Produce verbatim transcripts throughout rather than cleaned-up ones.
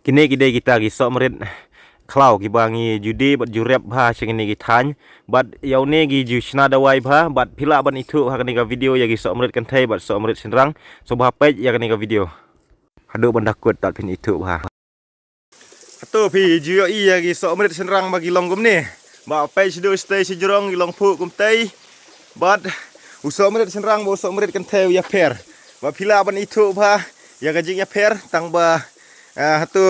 Kine ki dei kita ki sohmrit khlaw kiba ngi ju die bad ju rep bha sha kine ki thaiñ. Bad ïa une ngi ju shna dawai bha, bad phi lah ban ithuh ha kane ka video ïa ki sohmrit kynthei bad sohmrit shynrang. Sngewbha peit ïa kane ka video haduh ban da kut tad phin ithuh bha. Hato phi ju ïohi ïa ki sohmrit shynrang ba ki long kumne? Ba peit shaduh shatei shajrong ki long phuh kumtei. Bad u sohmrit shynrang bad u sohmrit kynthei u ïapher. Ba phi lah ban ithuh bha ïa ka jingïapher tang ba, ah, hato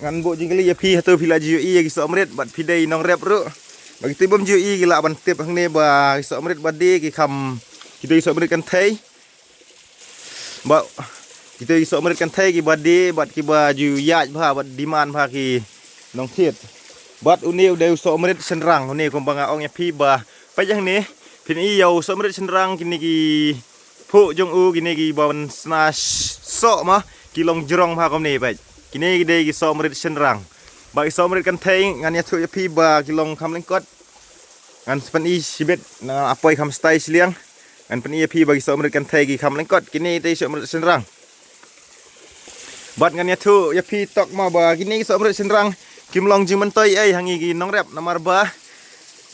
ngan buh jingkylli ïa phi, hato phi lah ju ïohi ïa ki sohmrit bad phi dei nongrep ruh? Ba kito bym ju ïohi ki lah ban tip hangne ba ki sohmrit ba die ki kham, kito ki sohmrit kynthei. Ba kito ki sohmrit kynthei kiba die bad kiba ju ïaid bha bad demand bha ki nongthied. Bad une u dei u sohmrit shynrang, une kumba nga ong ïa phi ba peit hangne, phin i ïa u sohmrit shynrang kine ki phuh jong u, kine kiba ban shna soh ma, ki long jrong bha kumne peit. Kine ki dei ki sohmrit shynrang. Ba ki sohmrit kynthei ngan ïathuh ïa phi ba ki long kham lyngkot. Ngan pyni shibit, ngan apoi kham stai shiliang. Ngan pyni ïa phi ba ki sohmrit kynthei ki kham lyngkot, kine te sohmrit shynrang. Bad ngan ïathuh ïa phi tok ma ba kine ki sohmrit shynrang kim long jingmyntoi ei ha ngi ki nongrep namar ba,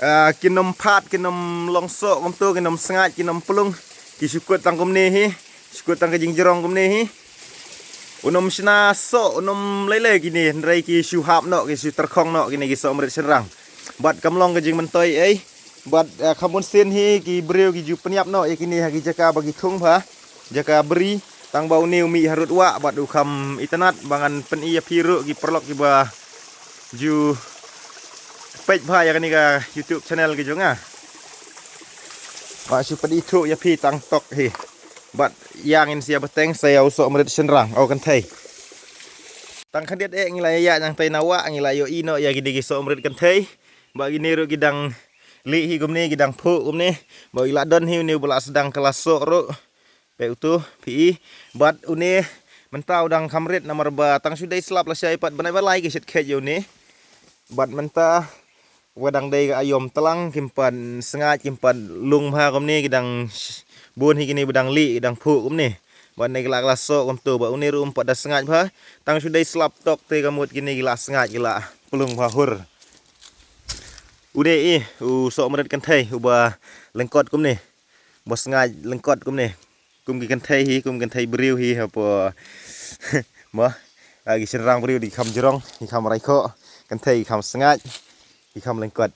ah, kin ym phat, kin ym long soh kumto, kin ym sngaid, kin ym plung. Ki shu kut tang kumne hi, shu kut tang ka jingjrong kumne hi. Un ym shna soh, un ym lei lei kine, hynrei ki shu hap noh, ki shu tyrkhong noh kine ki sohmrit shynrang. Bad kam long ka jingmyntoi ei. Bad, eh, kham bun sien hi ki briew ki ju pynïap noh ïa kine ha ki jaka ba ki thung bha, jaka bri, tang ba une u mih harud wah bad u kham itynnad. Ba ngan pyni ïa phi ruh ki paralok kiba ju peit bha ïa kane ka YouTube channel ka jong nga. Ba shu pyni thuh ïa phi tang tok hi. Bad ïa ngin sa ïa bteng sa ïa u sohmrit shynrang, o kynthei. Tang khyndiat eh ngi la ïa ïaid nangtai na wah, ngi la ïohi noh ïa kine ki sohmrit kynthei. Ba kine ruh ki dang lieh hi kumne, ki dang phuh kumne. Ba i la don hi une uba la sdang ka la soh ruh. Peit uto phi i. Bad une mynta u dang kham rit namar ba tang shu dei slap lashai pat, bnai ba lai ki shet khet ïa une. Bad mynta wa dang dei ka aïom tlang, kim pat sngaid, kim pat lung bha kumne, ki dang sh-, bun hi kine ba dang lieh, ki dang phuh kumne. Bad ne ki la, ki la soh kumto, bad une ruh um pat da sngaid bha. Tang shu dei slap tok te ka mut kine ki la sngaid, ki la plung bha hur. Une i u sohmrit kynthei uba lyngkot kumne, ba sngaid lyngkot kumne. Kum ki kynthei hi, kum kynthei briew hi hapoh. Mo, ah, ki shynrang briew di kham jrong, di kham raikhoh, kynthei kham sngaid, di kham lyngkot.